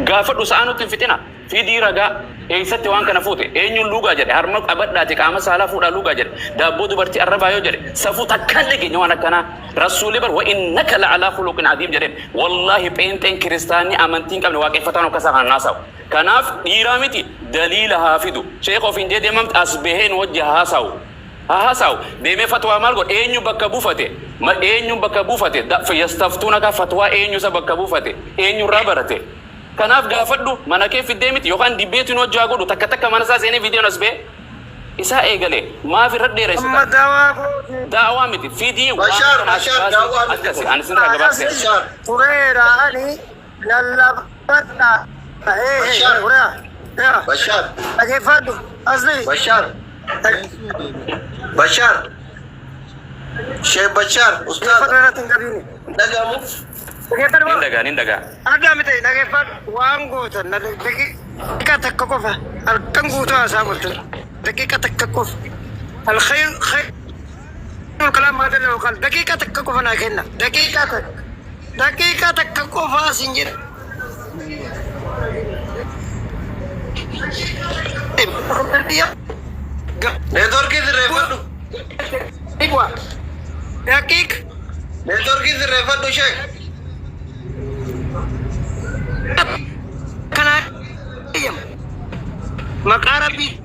Gaafadhu sa'aa nutti hin fixina. Fidii ragaa. Eessatti waan kana fuute? Eenyuun luugaa jedhe? Harma qabadhaati qaama saalaa fuudhaa luugaa jedhe. Daabboo dubartii arrabaa yoo jedhe. Safuu takkaan dhageenye waan akkanaa. Rasuulli bar wa innaka la'alaa khuluqin aziim jedheen. Wallaahi pheenxeen kiristaanni amantii hin qabne waaqeffataan akka isaa kana naasawu. Kanaaf dhiiraa miti daliila haa fidu. Sheekh ofiin jee deemamti as bahee nu wajji haa haasawu. Haa haasawu. Deemee fatwaa maal godhe? Eenyu bakka buufate? Ma eenyuun bakka buufate? Da yastaftuunaka fatwaa eenyu isa bakka buufate? Eenyurraa barate? Kanaaf gaafadhu mana kee fiddee miti yookaan dibbeetii nu wajji haa godhu takka takka mana isaa seenee viidiyoon as bahee isaa eegale maaf irra Amma dheeressita? dawaa kooti. Da'awaa miti fidii waan Bashaar kana as Bashaar baasi daawwaa miti akkasi kun. ani sinirraa gabaabsee. Akkasi Bashaar tureera ani lallabadha. Hee hee Bashaar huraa. Yaa Bashaar dhageeffadhu asli. Bashaar Bashaar Sheekh Bashaar Dhageeffadhu ustaaza irratti hin qabiini. dhagamu. Dhageeffadhu Nin moo? dhagaa nin dhagaa. Adda miti dhageeffadhu waan gootan na daqiiqa takka qofa halkan guutuu haasaa bultan daqiiqa takka qofa. Alkhayr khayr kalaam maa dalla yookaan daqiiqa takka qofa naa kenna daqiiqa takka daqiiqa takka qofa sin jedha. Neetworkii sirreeffadhu. Daqiiqa Neetworkii sirreeffadhu Sheekh. kana maqaa rabbii.